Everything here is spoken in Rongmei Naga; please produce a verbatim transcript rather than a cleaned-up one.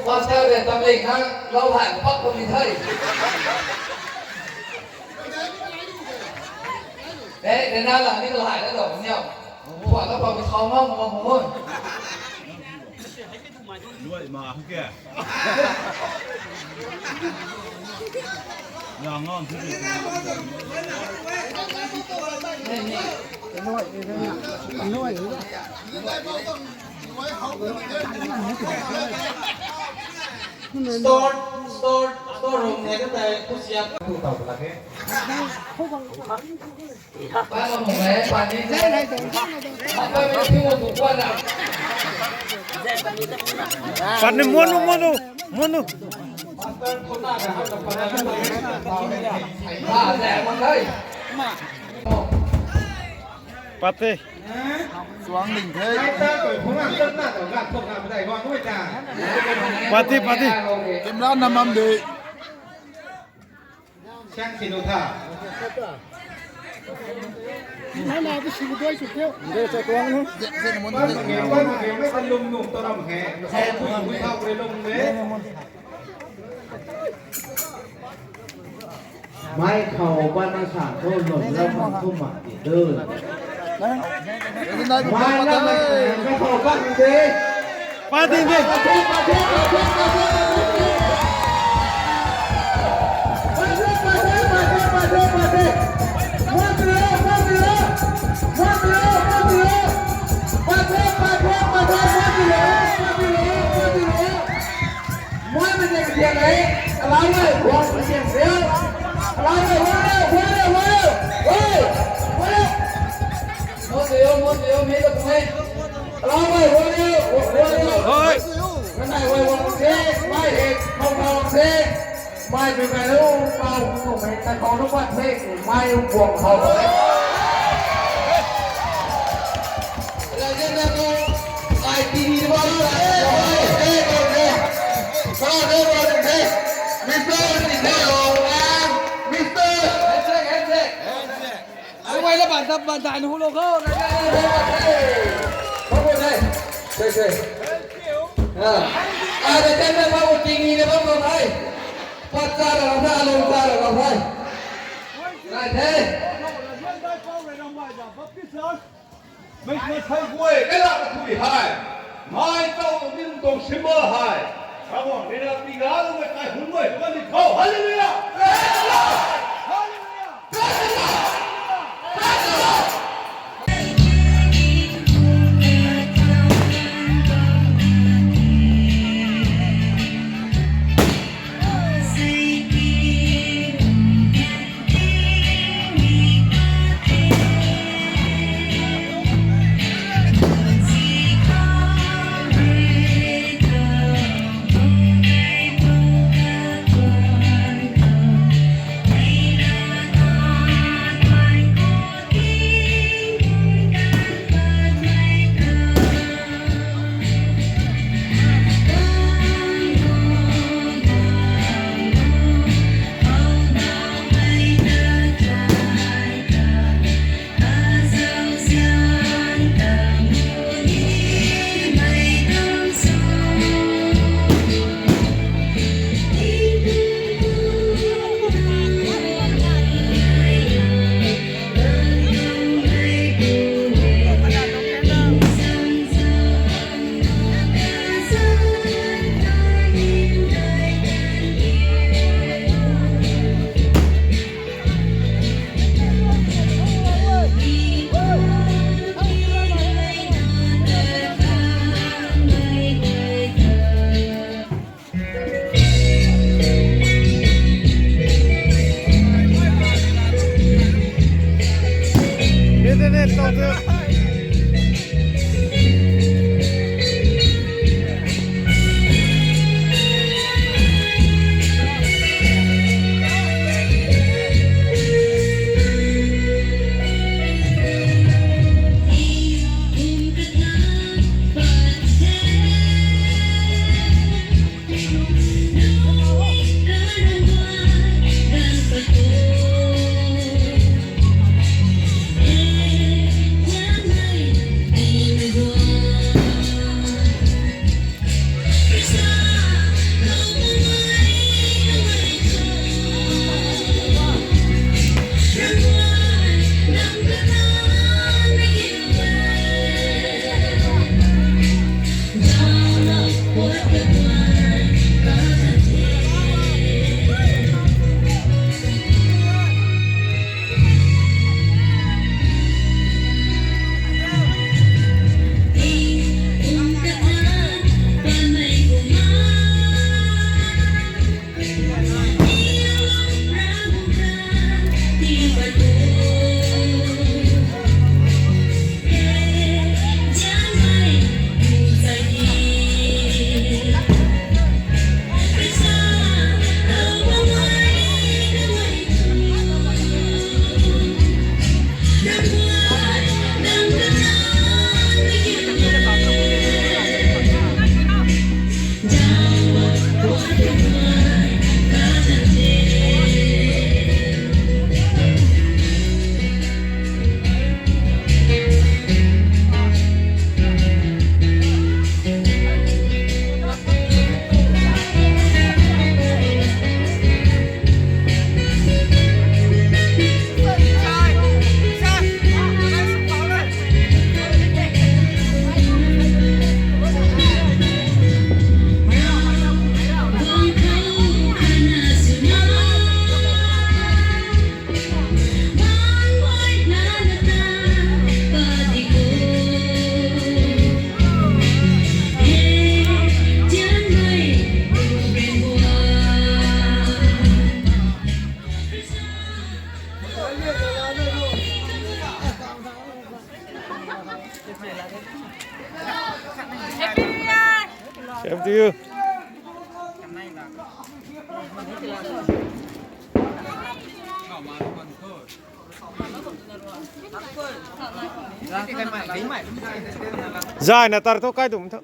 Pastor de tam ling na, lau hai pak ko ni thei. Eh, de na la ni lau hai na dou niau. Pua ka pau mi thau ngau mo mo. Luai ma ke. Yang ngam. Store, store, store room ne ka tai kusiak tu tau la ke. Pani monu monu monu monu. Pate. Suang ling the. Pate, pate. Camera namam de. Siang sinu tha. Nana bi sinu doi chu teu. Nde sa tuang nu. Pan ma nge, pan ma nge, mei kan lum num to ram he. He pui pui thau pui lum de. Mai khou pan na sa thu lum lam man thu ma ti de. Mai lam mai khou pan de. Pati ni. Oi. Mai tui kai lu, pau kumei ta khou lu pat the, mai u buang khou. Legend na tu, ai T V na bam, ai, ai, ai, ai. Bam the, bam the. Mister, Mister, Mister. Handshake, handshake. Ai, wai la ban ta, ban ta, nu lo ko. Khou bu the. Sei, sei. Ah, ah, legend na bam, T V na bam, bam the. Pat cha ra bam the, alung cha ra bam the. Nai the. Mei mei thei guay, kailat kathui hei. Mai tau tuang ni tuang symbol hei. Ravguangc rui na pi ga lu mei kai hun mei, kan ni khou. Hallelujah! Praise the Lord! Hallelujah! Praise the Lord! Praise the Lord! Same to you. Zayna tar tho, kai dum tho.